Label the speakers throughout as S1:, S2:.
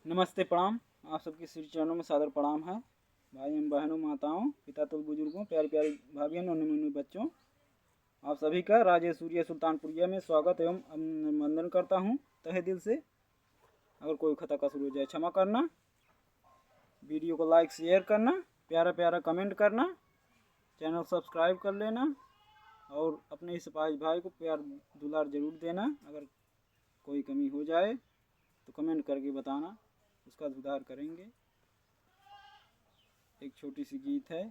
S1: नमस्ते, प्रणाम। आप सबके श्री चरणों में सादर प्रणाम है। भाई एवं बहनों, माताओं, पिता तुल बुजुर्गों, प्यारे प्यारे भाभीियों, नन्हे मुन्ने बच्चों, आप सभी का राजेश सूर्य सुल्तानपुरिया में स्वागत एवं अभिनंदन करता हूँ तहे दिल से। अगर कोई खता कसूर हो जाए क्षमा करना। वीडियो को लाइक शेयर करना, प्यारा प्यारा कमेंट करना, चैनल सब्सक्राइब कर लेना और अपने इस भाई भाई को प्यार दुलार जरूर देना। अगर कोई कमी हो जाए तो कमेंट करके बताना, उसका सुधार करेंगे। एक छोटी सी गीत है।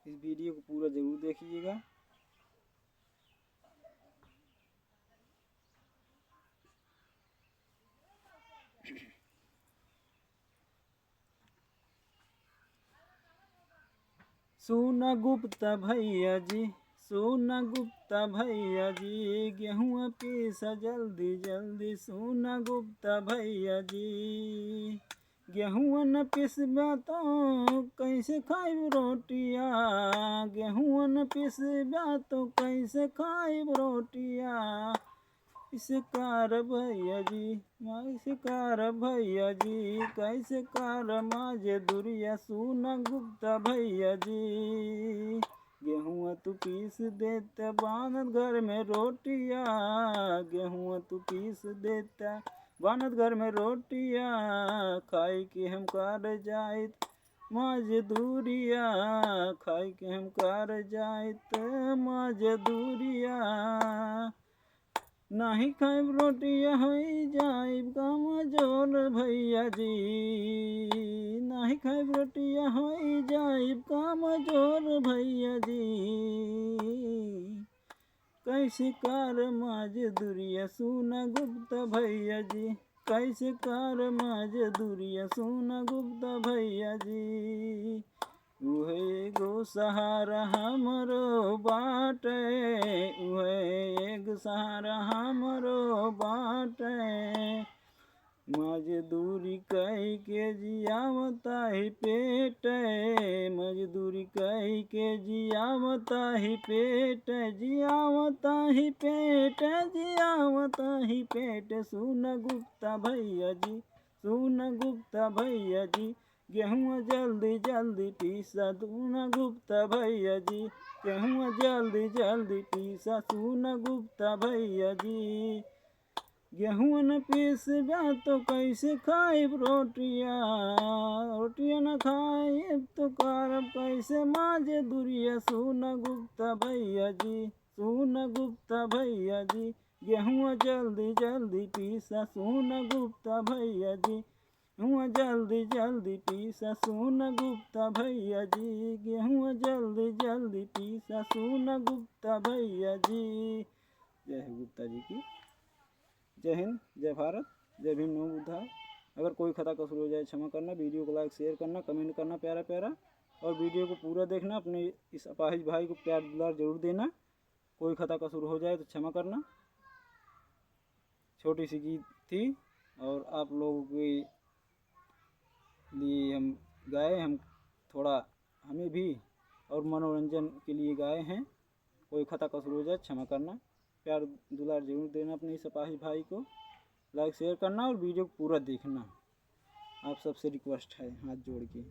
S1: इस वीडियो को पूरा जरूर देखिएगा। सोना गुप्ता भैया जी, सोना गुप्ता भैया जी, गेहूँ पीसा जल्दी जल्दी। सोना गुप्ता भैया जी, गेहूँ न पिसबा तो कैसे खाइब रोटिया, गेहूँ न पिसबा तो कैसे खाइब रोटिया। इसे कार भैया जी, इसे कार भैया जी, कैसे कार माजे दुरिया। सोना गुप्ता भैया जी, गेहूँ तू पीस देता बानत घर में रोटिया, गेहूँ तू पीस देता बानत घर में रोटिया। खाई के हम कर जाइत मजदूरिया, खाई के हम कर जाइत मजदूरिया। नाही खाइब रोटिया होई जाइब कमजोर भैया जी, नाही खाइब रोटिया होई जाइब कमजोर भैया जी। कैसे कार मजदूरिया सोना गुप्ता भैया जी, कैसे कार मजदूरिया सोना गुप्ता भैया जी। उहे एगो सहारा हमरो बाटे, उहे एगो सहारा हमरो बाटे। मजदूरी कई के जियावता ही पेट, मजदूरी कई के जियावता ही पेट, जियावता ही पेट, जियावता ही पेट। सोना गुप्ता भैया जी, सोना गुप्ता भैया जी, गेहूँ जल्दी जल्दी पीसा। सोना गुप्ता भैया जी, गेहूँ जल्दी जल्दी पीसा। सोना गुप्ता भैया जी, गेहूँ न पीसबा तो कैसे खाइब रोटिया, रोटिया न खाइब तो करब कैसे मजदूरिया। सोना गुप्ता भैया जी, सोना गुप्ता भैया जी, गेहूँ जल्दी जल्दी पीसा। सोना गुप्ता भैया जी, गेहूँ जल्दी जल्दी पीसा। सोना गुप्ता भैया जी, गेहूँ जल्दी जल्दी पीसा। सोना गुप्ता भैया जी। जय हो गुप्ता जी की जय। हिंद, जय भारत, जय भीम, नमो बुद्धाय। अगर कोई खता कसूर हो जाए क्षमा करना। वीडियो को लाइक शेयर करना, कमेंट करना प्यारा प्यारा, और वीडियो को पूरा देखना। अपने इस अपाहिज भाई को प्यार दुलार जरूर देना। कोई खता कसूर हो जाए तो क्षमा करना। छोटी सी गीत थी और आप लोगों के लिए हम गाए, हम थोड़ा हमें भी और मनोरंजन के लिए गाए हैं। कोई खता कसूर हो जाए क्षमा करना। प्यार दुलार जरूर देना अपने इस अपाहिज भाई को। लाइक शेयर करना और वीडियो को पूरा देखना। आप सबसे रिक्वेस्ट है हाथ जोड़ के।